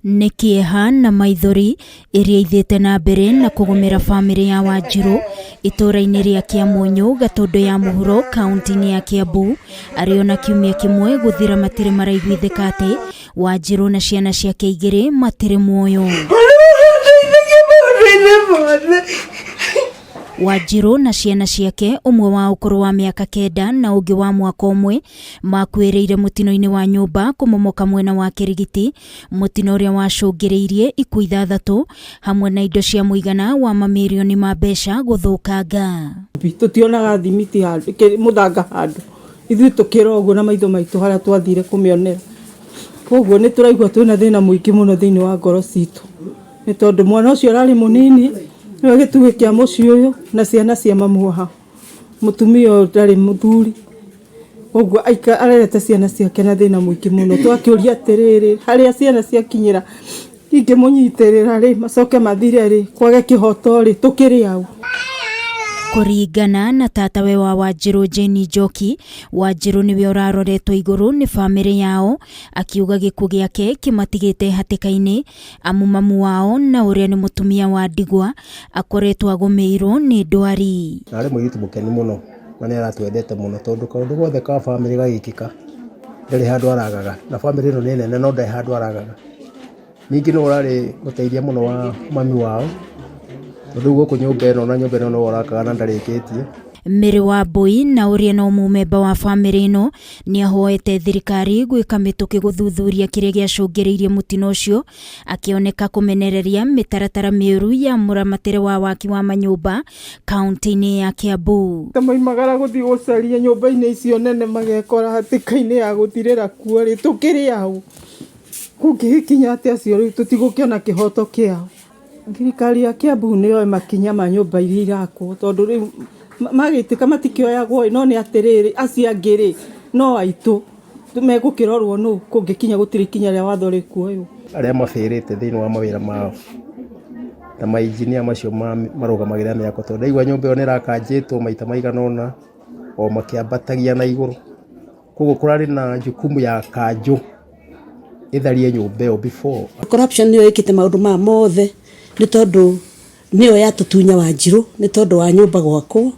Nĩ kĩeha na maithori ĩrĩa ithiĩte na mbere na kũgũmĩra bamĩrĩ ya Wanjirũ itũũra-inĩ rĩa Kĩamunyũ, Gatũndũ ya Mũhuro, kaunti-inĩ ya Kĩambu, arĩ ona kiumia kĩmwe gũthira matirĩ maraiguithĩka atĩ Wanjirũ na ciana ciake igĩrĩ matirĩ muoyo. Wanjirũ na ciana ciake, ũmwe wa ũkũrũ wa mĩaka kenda na ũngĩ wa mwaka ũmwe, makuĩrĩire mũtino-inĩ wa nyũmba kũmomoka mwena wa Kĩrigiti, mũtino ũrĩa wacũngĩrĩirie ikuũ ithathatũ hamwe na indo cia mũigana wa mamirioni ma mbeca gũthũkanga. Tũtionaga thimiti handũ, mũthanga handũ, ithuĩ tũkĩra ũguo na maitho maitũ harĩa twathire kũmĩonera. Koguo nĩ tũraigua twĩna thĩna mũingĩ mũno thĩinĩ wa ngoro citũ, nĩ tondũ mwana ũcio ararĩ mũnini, nĩwe gĩtugĩ kĩa mũciĩ ũyũ na ciana cia mamu wao. Mũtumia ũyũ ndarĩ mũthuri, koguo arerete ciana ciake na thĩna mũingĩ mũno. Tũgakĩũria atĩrĩrĩ, harĩa ciana ciakinyĩra ingĩmũnyitĩrĩra rĩ, macoke mathire rĩ, kwage kĩhoto rĩ, tũkĩrĩ aũ? Kũringana na tatawe wa Wanjirũ Jane Njoki, Wanjirũ nĩwe ũraroretwo igũrũ nĩ bamĩrĩ yao, akiuga gĩkuũ gĩake kĩmatigĩte hatĩka-inĩ amu mamu wao na ũrĩa nĩ mũtumia wa ndigwa akoretwo agũmĩirwo nĩ ndwari. Na arĩ mũirĩtu mũkenu mũno na nĩ aratwendete mũno tondũ kaũndũ gothe ka bamĩrĩ gagĩkĩka ndarĩ handũ aragaga, na bamĩrĩ ĩno nĩ nene no ndarĩ handũ aragaga. Ningĩ nĩwe ũrarĩ mũteithia mũno wa mami wao, tondũ rĩu gũkũ nyũmba ĩno na nyũmba ĩno nĩwe ũrakaga na ndarĩkĩtie. Mary Wambui na ũrĩa no mũmemba wa bamĩrĩ ĩno nĩahoete thirikari gwĩka mĩtũkĩ gũthuthuria kĩrĩa gĩacũngĩrĩirie mũtino ũcio, akĩoneka kũmenereria mĩtaratara mĩũru ya mũramatĩre wa waki wa manyũmba kaunti-inĩ ya Kiambu. Ta moimagara gũthiĩ gũcaria nyũmba-inĩ icio nene magekora hatĩka-inĩ ya gũthirĩra kuo rĩ, tũkĩrĩ aũ? Kũngĩgĩkinya atĩ acio rĩu tũtigũkĩona kĩhoto kĩao. Thirikari ya Kiambu nĩ yoe makinya ma nyũmba iria irakwo tondũ rĩu magĩtĩka matikĩoyagwo ĩ, no nĩ atĩrĩrĩ, acio angĩ rĩ, no aitũ, megũkĩrorwo nũ kũngĩkinya gũtirĩ ikinya rĩa watho rĩkuoywo. Arĩa mabĩrĩte thĩinĩ wa mawĩra mao ta ma engineer macio marũgamagĩrĩra mĩako tondũ ndaigua nyũmba ĩyo nĩ ĩrakanjĩtwo maita maigana ũna o makĩambatagia na igũrũ. Koguo kũrarĩ na jukumu ya kanjũ ĩtharie nyũmba ĩyo before. Corruption nĩyo ĩkĩte maũndũ maya mothe nĩ tondũ nĩyo yatũtunya Wanjirũ nĩ tondũ wa nyũmba gwakwo,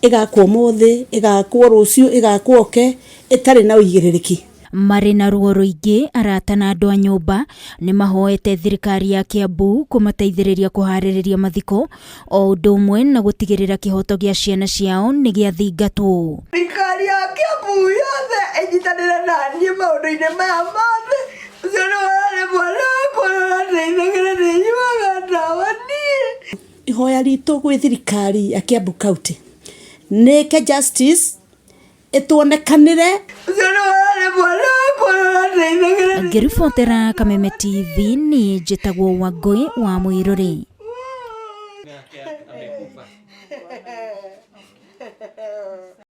ĩgakwo ũmũthĩ, ĩgakwo rũciũ, ĩgakwo ke, ĩtarĩ na ũigĩrĩrĩki. Marĩ na ruo rũingĩ, arata na andũ a nyũmba nĩ mahoete thirikari ya Kiambu kũmateithĩrĩria kũharĩrĩria mathiko o ũndũ ũmwe na gũtigĩrĩra kĩhoto gĩa ciana ciao nĩ gĩathingatwo. Thirikari ya Kiambu yothe ĩnyitanĩre na niĩ maũndũ-inĩ maya mothe, ũcio nĩwe ũrarĩ mwana wakwa ũrĩa ũrandeithagĩra nĩ nyuaga ndawa niĩ. Ihoya ritũ gwĩ thirikari ya Kiambu County nĩ ĩke justice ĩtuonekanĩre. Ũcio nĩwe ũrarĩ mwana wakwa ũrĩa ũrandeithagĩrĩria. Ngĩribotera Kameme TV, niĩ njĩtagwo Wangũi wa Mũirũrĩ.